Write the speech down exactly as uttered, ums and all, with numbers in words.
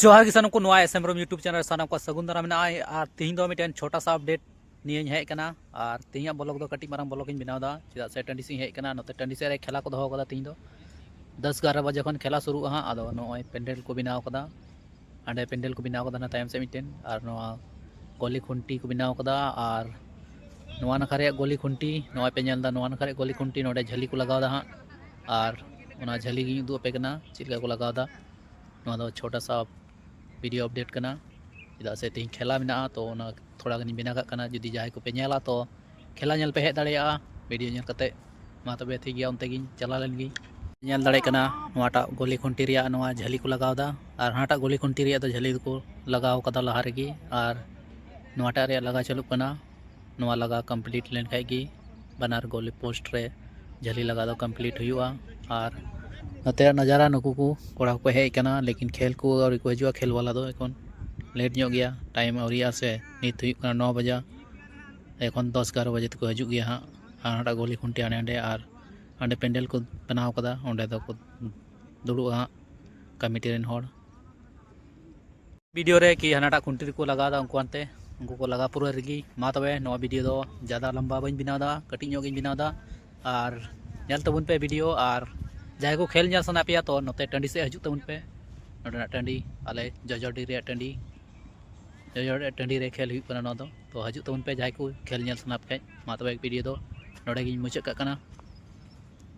ᱡᱚᱦᱟᱨ ᱜᱮ ᱥᱟᱱᱟᱢ ᱠᱚ, ᱱᱚᱣᱟ S M ROM YouTube channel ᱨᱮ ᱥᱟᱱᱟᱢ ᱠᱚ ᱥᱟᱹᱜᱩᱱ ᱫᱟᱨᱟᱢ ᱢᱮᱱᱟᱜᱼᱟ᱾ ᱟᱨ ᱛᱤᱦᱤᱧ ᱫᱚ ᱢᱤᱫᱴᱮᱱ ᱪᱷᱳᱴᱟ ᱥᱟ ᱟᱯᱰᱮᱴ ᱱᱤᱭᱟᱹᱧ ᱦᱮᱡ ᱟᱠᱟᱱᱟ᱾ ᱟᱨ ᱛᱤᱦᱤᱧᱟᱜ ᱵᱞᱚᱜ ᱫᱚ ᱠᱟᱹᱴᱤᱡ ᱢᱟᱨᱟᱝ ᱵᱞᱚᱜ ᱤᱧ ᱵᱮᱱᱟᱣ ᱮᱫᱟ, ᱪᱮᱫᱟᱜ ᱥᱮ ᱴᱟᱺᱰᱤ ᱥᱮᱫ ᱤᱧ ᱦᱮᱡ ᱟᱠᱟᱱᱟ᱾ ᱱᱚᱛᱮ ᱴᱟᱺᱰᱤ ᱥᱮᱫ ᱨᱮ ᱠᱷᱮᱞᱟ ᱠᱚ ᱫᱚᱦᱚ ᱠᱟᱫᱟ ᱛᱤᱦᱤᱧ ᱫᱚ ᱫᱚᱥ ᱮᱜᱟᱨᱚ ᱵᱟᱡᱮ ᱠᱷᱚᱱ ᱠᱷᱮᱞᱟ ᱥᱩᱨᱩᱜᱼᱟ ᱦᱟᱸᱜ᱾ ᱟᱫᱚ ᱱᱚᱜᱼᱚᱭ ᱯᱮᱱᱰᱮᱞ ᱠᱚ ᱵᱮᱱᱟᱣ ᱠᱟᱫᱟ, ᱦᱟᱸᱰᱮ ᱯᱮᱱᱰᱮᱞ ᱠᱚ ᱵᱮᱱᱟᱣ ᱠᱟᱫᱟ ᱚᱱᱟ ᱛᱟᱭᱚᱢ ᱥᱮᱫ ᱢᱤᱫᱴᱮᱱ, ᱟᱨ ᱱᱚᱣᱟ ᱜᱚᱞᱤ ᱠᱷᱩᱱᱴᱤ ᱠᱚ ᱵᱮᱱᱟᱣ ᱠᱟᱫᱟ᱾ ᱟᱨ ᱱᱚᱣᱟ ᱱᱟᱠᱷᱟ ᱨᱮᱭᱟᱜ ᱜᱚᱞᱤ ᱠᱷᱩᱱᱴᱤ ᱱᱚᱜᱼᱚᱭ ᱯᱮ ᱧᱮᱞ ᱮᱫᱟ, ᱱᱚᱣᱟ ᱱᱟᱠᱷᱟ ᱨᱮᱭᱟᱜ ᱜᱚᱞᱤ ᱠᱷᱩᱱᱴᱤ ᱱᱚᱰᱮ ᱡᱷᱟᱹᱞᱤ ᱠᱚ ᱞᱟᱜᱟᱣ ᱮᱫᱟ ᱦᱟᱸᱜ᱾ ᱟᱨ ᱚᱱᱟ ᱡᱷᱟᱹᱞᱤ ᱜᱤᱧ ᱩᱫᱩᱜ ᱟᱯᱮ ᱠᱟᱱᱟ ᱪᱮᱫ ᱞᱮᱠᱟ ᱠᱚ ᱞᱟᱜᱟᱣ ᱮᱫᱟ᱾ ᱱᱚᱣᱟ ᱫᱚ ᱪᱷᱳᱴᱟ ᱥᱟ ᱵᱷᱤᱰᱤᱭᱳ ᱟᱯᱰᱮᱴ ᱠᱟᱱᱟ, ᱪᱮᱫᱟᱜ ᱥᱮ ᱛᱮᱦᱮᱧ ᱠᱷᱮᱞᱟ ᱢᱮᱱᱟᱜᱼᱟ, ᱛᱚ ᱚᱱᱟ ᱛᱷᱚᱲᱟ ᱜᱟᱱᱤᱧ ᱵᱮᱱᱟᱣ ᱠᱟᱜ ᱠᱟᱱᱟ᱾ ᱡᱩᱫᱤ ᱡᱟᱦᱟᱸᱭ ᱠᱚᱯᱮ ᱧᱮᱞᱟ, ᱛᱚ ᱠᱷᱮᱞᱟ ᱧᱮᱞ ᱯᱮ ᱦᱮᱡ ᱫᱟᱲᱮᱭᱟᱜᱼᱟ ᱵᱷᱤᱰᱤᱭᱳ ᱧᱮᱞ ᱠᱟᱛᱮ᱾ ᱢᱟ ᱛᱚᱵᱮ ᱴᱷᱤᱠ ᱜᱮᱭᱟ, ᱚᱱᱛᱮ ᱜᱤᱧ ᱪᱟᱞᱟᱣ ᱞᱮᱱ ᱜᱤᱧ᱾ ᱧᱮᱞ ᱫᱟᱲᱮᱭᱟᱜ ᱠᱟᱱᱟ ᱱᱚᱣᱟᱴᱟᱜ ᱜᱚᱞᱤ ᱠᱷᱩᱱᱴᱤ ᱨᱮᱭᱟᱜ ᱱᱚᱣᱟ ᱡᱷᱟᱹᱞᱤ ᱠᱚ ᱞᱟᱜᱟᱣ ᱮᱫᱟ, ᱟᱨ ᱦᱟᱱᱟᱴᱟᱜ ᱜᱚᱞᱤ ᱠᱷᱩᱱᱴᱤ ᱨᱮᱭᱟᱜ ᱫᱚ ᱡᱷᱟᱹᱞᱤ ᱫᱚᱠᱚ ᱞᱟᱜᱟᱣ ᱠᱟᱫᱟ ᱞᱟᱦᱟ ᱨᱮᱜᱮ, ᱟᱨ ᱱᱚᱣᱟᱴᱟᱜ ᱨᱮᱭᱟᱜ ᱞᱟᱜᱟᱣ ᱪᱟᱹᱞᱩᱜ ᱠᱟᱱᱟ᱾ ᱱᱚᱣᱟ ᱞᱟᱜᱟ ᱠᱚᱢᱯᱞᱤᱴ ᱞᱮᱱᱠᱷᱟᱡ ᱜᱮ ᱵᱟᱱᱟᱨ ᱜᱳᱞ ᱯᱳᱥᱴ ᱨᱮ ᱡᱷᱟᱹᱞᱤ ᱞᱟᱜᱟ ᱫᱚ ᱠᱚᱢᱯᱞᱤᱴ ᱦᱩᱭᱩᱜᱼᱟ᱾ ᱟᱨ ᱱᱚᱛᱮᱭᱟᱜ ᱱᱟᱡᱟᱨᱟ, ᱱᱩᱠᱩ ᱠᱚ ᱠᱚᱲᱟ ᱠᱚᱠᱚ ᱦᱮᱡ ᱟᱠᱟᱱᱟ, ᱞᱮᱠᱤᱱ ᱠᱷᱮᱞ ᱠᱚ ᱟᱹᱣᱨᱤ ᱠᱚ ᱦᱤᱡᱩᱜᱼᱟ᱾ ᱠᱷᱮᱞ ᱵᱟᱞᱟ ᱫᱚ ᱮᱠᱷᱚᱱ ᱞᱮᱴ ᱧᱚᱜ ᱜᱮᱭᱟ, ᱴᱟᱭᱤᱢ ᱟᱹᱣᱨᱤᱭᱟᱜᱼᱟ ᱥᱮ᱾ ᱱᱤᱛ ᱦᱩᱭᱩᱜ ᱠᱟᱱᱟ ᱱᱚ ᱵᱟᱡᱟ, ᱮᱠᱷᱚᱱ ᱫᱚᱥ ᱮᱜᱟᱨᱚ ᱵᱟᱡᱮ ᱛᱮᱠᱚ ᱦᱤᱡᱩᱜ ᱜᱮᱭᱟ ᱦᱟᱸᱜ᱾ ᱟᱨ ᱦᱟᱸᱰᱮ ᱜᱳᱞᱤ ᱠᱷᱩᱱᱴᱤ ᱦᱟᱸᱰᱮ ᱦᱟᱸᱰᱮ, ᱟᱨ ᱦᱟᱸᱰᱮ ᱯᱮᱱᱰᱮᱞ ᱠᱚ ᱵᱮᱱᱟᱣ ᱠᱟᱫᱟ, ᱚᱸᱰᱮ ᱫᱚᱠᱚ ᱫᱩᱲᱩᱵᱼᱟ ᱦᱟᱸᱜ ᱠᱚᱢᱤᱴᱤ ᱨᱮᱱ ᱦᱚᱲ᱾ ᱵᱷᱤᱰᱤᱭᱳ ᱨᱮ ᱠᱤ ᱦᱟᱱᱟᱴᱟᱜ ᱠᱷᱩᱱᱴᱤ ᱨᱮᱠᱚ ᱞᱟᱜᱟᱣ ᱮᱫᱟ, ᱩᱱᱠᱩ ᱦᱟᱱᱛᱮ ᱩᱱᱠᱩ ᱠᱚ ᱞᱟᱜᱟᱣ ᱯᱩᱨᱟᱹᱣ ᱨᱮᱜᱮ᱾ ᱢᱟ ᱛᱚᱵᱮ, ᱱᱚᱣᱟ ᱵᱷᱤᱰᱤᱭᱳ ᱫᱚ ᱡᱟᱫᱟ ᱞᱟᱢᱵᱟ ᱵᱟᱹᱧ ᱵᱮᱱᱟᱣ ᱮᱫᱟ, ᱠᱟᱹᱴᱤᱡ ᱧᱚᱜ ᱜᱤᱧ ᱵᱮᱱᱟᱣ ᱮᱫᱟ᱾ ᱟᱨ ᱧᱮᱞ ᱛᱟᱵᱚᱱ ᱯᱮ ᱵᱷᱤᱰᱤᱭᱳ, ᱟᱨ ᱡᱟᱦᱟᱸᱭ ᱠᱚ ᱠᱷᱮᱞ ᱧᱮᱞ ᱥᱟᱱᱟ ᱯᱮᱭᱟ, ᱛᱚ ᱱᱚᱛᱮ ᱴᱟᱺᱰᱤ ᱥᱮᱫ ᱦᱤᱡᱩᱜ ᱛᱟᱵᱚᱱ ᱯᱮ᱾ ᱱᱚᱰᱮᱱᱟᱜ ᱴᱟᱺᱰᱤ, ᱟᱞᱮ ᱡᱚᱡᱚᱰᱤ ᱨᱮᱭᱟᱜ ᱴᱟᱺᱰᱤ, ᱡᱚᱡᱚᱰᱤ ᱨᱮᱭᱟᱜ ᱴᱟᱺᱰᱤ ᱨᱮ ᱠᱷᱮᱞ ᱦᱩᱭᱩᱜ ᱠᱟᱱᱟ ᱱᱚᱣᱟ ᱫᱚ᱾ ᱛᱚ ᱦᱤᱡᱩᱜ ᱛᱟᱵᱚᱱ ᱯᱮ ᱡᱟᱦᱟᱸᱭ ᱠᱚ ᱠᱷᱮᱞ ᱧᱮᱞ ᱥᱟᱱᱟ ᱯᱮ ᱠᱷᱟᱡ᱾ ᱢᱟ ᱛᱚᱵᱮ, ᱵᱷᱤᱰᱤᱭᱳ ᱫᱚ ᱱᱚᱰᱮ ᱜᱤᱧ ᱢᱩᱪᱟᱹᱫ ᱠᱟᱜ ᱠᱟᱱᱟ᱾